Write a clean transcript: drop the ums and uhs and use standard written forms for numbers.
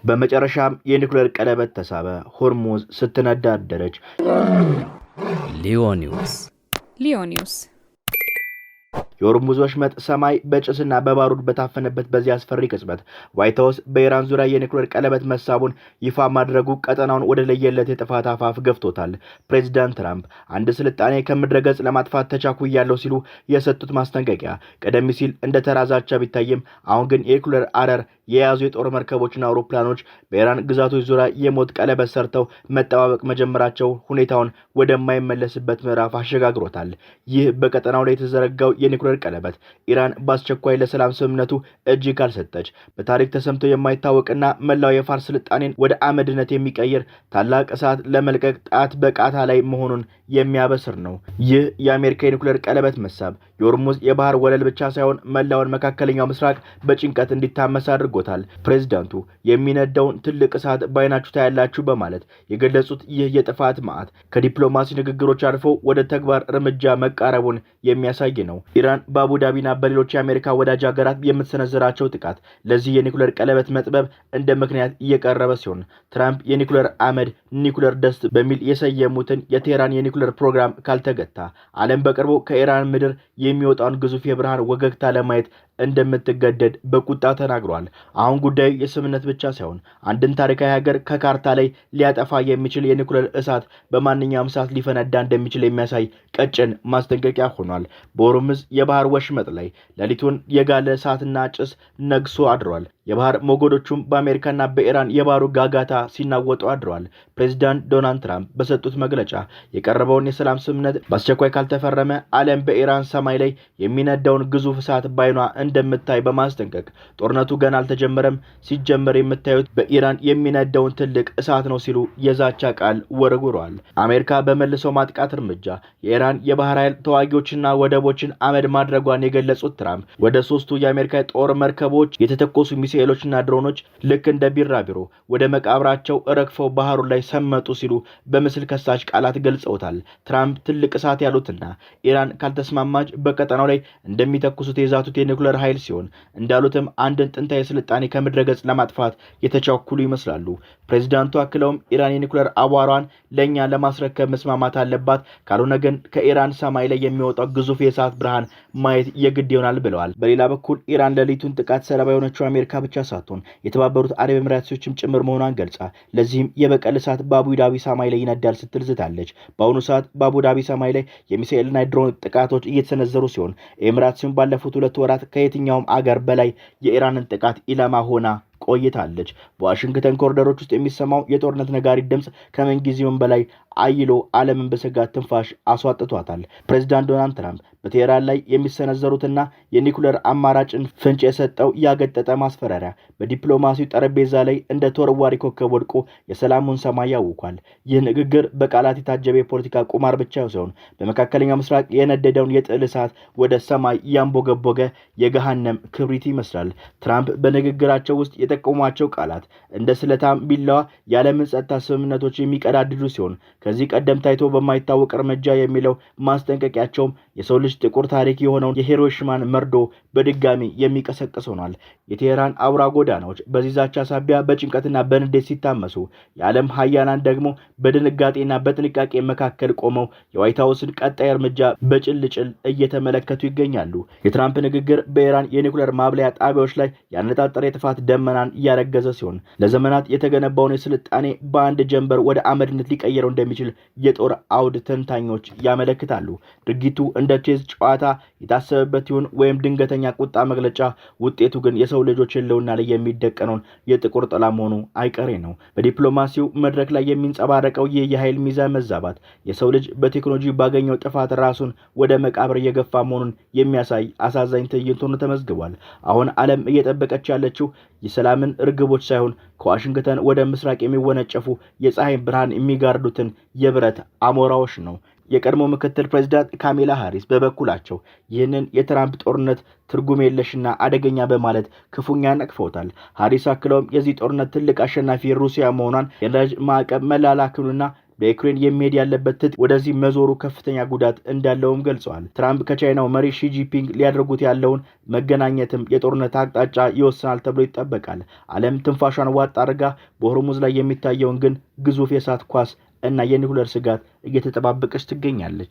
በመጨረሻም የኒኩሌር ቀለበት ተሳበ። ሆርሙዝ ስትነዳ አደረች። ሊዮኒውስ። ሊዮኒውስ። የሆርሙዝ ወሽመጥ ሰማይ በጭስና በባሩድ በታፈነበት በዚህ አስፈሪ ቅጽበት ዋይት ሀውስ በኢራን ዙሪያ የኒኩሌር ቀለበት መሳቡን ይፋ ማድረጉ ቀጠናውን ወደ ለየለት የጥፋት አፋፍ ገፍቶታል። ፕሬዚዳንት ትራምፕ አንድ ስልጣኔ ከምድረ ገጽ ለማጥፋት ተቻኩያለሁ ሲሉ የሰጡት ማስጠንቀቂያ ቀደም ሲል እንደ ተራ ዛቻ ቢታይም፣ አሁን ግን የኒኩሌር አረር የያዙ የጦር መርከቦችና አውሮፕላኖች በኢራን ግዛቶች ዙሪያ የሞት ቀለበት ሰርተው መጠባበቅ መጀመራቸው ሁኔታውን ወደማይመለስበት ምዕራፍ አሸጋግሮታል። ይህ በቀጠናው ላይ የተዘረጋው የኒኩሌር ቀለበት ኢራን በአስቸኳይ ለሰላም ስምምነቱ እጅ ካልሰጠች በታሪክ ተሰምቶ የማይታወቅና መላው የፋርስ ስልጣኔን ወደ አመድነት የሚቀይር ታላቅ እሳት ለመልቀቅ ጣት በቃታ ላይ መሆኑን የሚያበስር ነው። ይህ የአሜሪካ የኒኩሌር ቀለበት መሳብ የሆርሙዝ የባህር ወለል ብቻ ሳይሆን መላውን መካከለኛው ምስራቅ በጭንቀት እንዲታመስ አድርጎታል። ፕሬዚዳንቱ የሚነዳውን ትልቅ እሳት በዓይናችሁ ታያላችሁ በማለት የገለጹት ይህ የጥፋት መዓት ከዲፕሎማሲ ንግግሮች አልፎ ወደ ተግባር እርምጃ መቃረቡን የሚያሳይ ነው። ኢራን በአቡዳቢና በሌሎች የአሜሪካ ወዳጅ ሀገራት የምትሰነዝራቸው ጥቃት ለዚህ የኒኩሌር ቀለበት መጥበብ እንደ ምክንያት እየቀረበ ሲሆን፣ ትራምፕ የኒኩሌር አመድ፣ nuclear dust በሚል የሰየሙትን የቴህራን የኒኩሌር ፕሮግራም ካልተገታ ዓለም በቅርቡ ከኢራን ምድር የሚወጣውን ግዙፍ የብርሃን ወገግታ ለማየት እንደምትገደድ በቁጣ ተናግሯል። አሁን ጉዳዩ የስምምነት ብቻ ሳይሆን አንድን ታሪካዊ ሀገር ከካርታ ላይ ሊያጠፋ የሚችል የኒኩሌር እሳት በማንኛውም ሰዓት ሊፈነዳ እንደሚችል የሚያሳይ ቀጭን ማስጠንቀቂያ ሆኗል። በሆርሙዝ የባህር ወሽመጥ ላይ ሌሊቱን የጋለ እሳትና ጭስ ነግሶ አድሯል። የባህር ሞገዶቹም በአሜሪካና በኢራን የባህሩ ጋጋታ ሲናወጡ አድረዋል። ፕሬዚዳንት ዶናልድ ትራምፕ በሰጡት መግለጫ የቀረበውን የሰላም ስምምነት በአስቸኳይ ካልተፈረመ ዓለም በኢራን ሰማይ ላይ የሚነዳውን ግዙፍ እሳት ባይኗ እንደምታይ በማስጠንቀቅ፣ ጦርነቱ ገና አልተጀመረም፣ ሲጀመር የምታዩት በኢራን የሚነዳውን ትልቅ እሳት ነው ሲሉ የዛቻ ቃል ወርውረዋል። አሜሪካ በመልሶ ማጥቃት እርምጃ የኢራን የባህር ኃይል ተዋጊዎችና ወደቦችን አመድ ማድረጓን የገለጹት ትራምፕ ወደ ሶስቱ የአሜሪካ ጦር መርከቦች የተተኮሱ ሚሳኤሎችና ድሮኖች ልክ እንደ ቢራቢሮ ወደ መቃብራቸው ረግፈው ባህሩ ላይ ሰመጡ ሲሉ በምስል ከሳች ቃላት ገልጸውታል። ትራምፕ ትልቅ እሳት ያሉትና ኢራን ካልተስማማች በቀጠናው ላይ እንደሚተኩሱት የዛቱት የኒኩለር ኃይል ሲሆን፣ እንዳሉትም አንድን ጥንታዊ ስልጣኔ ከምድረ ገጽ ለማጥፋት የተቻኩሉ ይመስላሉ። ፕሬዚዳንቱ አክለውም ኢራን የኒኩለር አቧሯን ለእኛ ለማስረከብ መስማማት አለባት፣ ካልሆነ ግን ከኢራን ሰማይ ላይ የሚወጣው ግዙፍ የእሳት ብርሃን ማየት የግድ ይሆናል ብለዋል። በሌላ በኩል ኢራን ሌሊቱን ጥቃት ሰለባ የሆነችው አሜሪካ ብቻ ሳትሆን የተባበሩት አረብ ኤምሬቶችም ጭምር መሆኗን ገልጻ ለዚህም የበቀል እሳት በአቡዳቢ ሰማይ ላይ ይነዳል ስትል ዝታለች። በአሁኑ ሰዓት በአቡዳቢ ሰማይ ላይ የሚሳኤልና የድሮን ጥቃቶች እየተሰነዘሩ ሲሆን፣ ኤምሬትስም ባለፉት 2 ወራት ከየትኛውም አገር በላይ የኢራንን ጥቃት ኢላማ ሆና ቆይታለች። በዋሽንግተን ኮሪደሮች ውስጥ የሚሰማው የጦርነት ነጋሪት ድምፅ ከምንጊዜውም በላይ አይሎ ዓለምን በስጋት ትንፋሽ አስዋጥቷታል። ፕሬዚዳንት ዶናልድ ትራምፕ በቴህራን ላይ የሚሰነዘሩትና የኒኩለር አማራጭን ፍንጭ የሰጠው ያገጠጠ ማስፈራሪያ በዲፕሎማሲው ጠረጴዛ ላይ እንደ ተወርዋሪ ኮከብ ወድቆ የሰላሙን ሰማይ ያውኳል። ይህ ንግግር በቃላት የታጀበ የፖለቲካ ቁማር ብቻ ሳይሆን በመካከለኛው ምስራቅ የነደደውን የጥል እሳት ወደ ሰማይ ያንቦገቦገ የገሃነም ክብሪት ይመስላል። ትራምፕ በንግግራቸው ውስጥ የጠቀሟቸው ቃላት እንደ ስለታም ቢላዋ የዓለምን ጸጥታ ስምምነቶች የሚቀዳድዱ ሲሆን፣ ከዚህ ቀደም ታይቶ በማይታወቅ እርምጃ የሚለው ማስጠንቀቂያቸውም የሰው ልጅ ጥቁር ታሪክ የሆነውን የሂሮሺማን መርዶ በድጋሚ የሚቀሰቅስ ሆኗል። የቴህራን አውራ ጎዳናዎች በዚህ ዛቻ ሳቢያ በጭንቀትና በንዴት ሲታመሱ፣ የዓለም ሀያላን ደግሞ በድንጋጤና በጥንቃቄ መካከል ቆመው የዋይት ሀውስን ቀጣይ እርምጃ በጭልጭል እየተመለከቱ ይገኛሉ። የትራምፕ ንግግር በኢራን የኒኩሌር ማብለያ ጣቢያዎች ላይ ያነጣጠረ የጥፋት ደመናን እያረገዘ ሲሆን፣ ለዘመናት የተገነባውን የስልጣኔ በአንድ ጀንበር ወደ አመድነት ሊቀይረው እንደሚችል የጦር አውድ ተንታኞች ያመለክታሉ። ድርጊቱ እንደ ቼዝ ጨዋታ የታሰበበት ይሁን ወይም ድንገተኛ ቁጣ መግለጫ፣ ውጤቱ ግን የሰው ልጆች ሕልውና ላይ የሚደቀነውን የጥቁር ጥላ መሆኑ አይቀሬ ነው። በዲፕሎማሲው መድረክ ላይ የሚንጸባረቀው ይህ የኃይል ሚዛን መዛባት የሰው ልጅ በቴክኖሎጂ ባገኘው ጥፋት ራሱን ወደ መቃብር እየገፋ መሆኑን የሚያሳይ አሳዛኝ ትዕይንት ሆኖ ተመዝግቧል። አሁን ዓለም እየጠበቀች ያለችው የሰላምን እርግቦች ሳይሆን ከዋሽንግተን ወደ ምስራቅ የሚወነጨፉ የፀሐይ ብርሃን የሚጋርዱትን የብረት አሞራዎች ነው። የቀድሞ ምክትል ፕሬዚዳንት ካሜላ ሃሪስ በበኩላቸው ይህንን የትራምፕ ጦርነት ትርጉም የለሽና አደገኛ በማለት ክፉኛ ነቅፈውታል። ሃሪስ አክለውም የዚህ ጦርነት ትልቅ አሸናፊ ሩሲያ መሆኗን፣ የነዳጅ ማዕቀብ መላላክሉና በዩክሬን የሚሄድ ያለበት ትጥቅ ወደዚህ መዞሩ ከፍተኛ ጉዳት እንዳለውም ገልጸዋል። ትራምፕ ከቻይናው መሪ ሺጂንፒንግ ሊያደርጉት ያለውን መገናኘትም የጦርነት አቅጣጫ ይወስናል ተብሎ ይጠበቃል። ዓለም ትንፋሿን ዋጥ አድርጋ በሆርሙዝ ላይ የሚታየውን ግን ግዙፍ የእሳት ኳስ እና የኒውክሌር ስጋት እየተጠባበቀች ትገኛለች።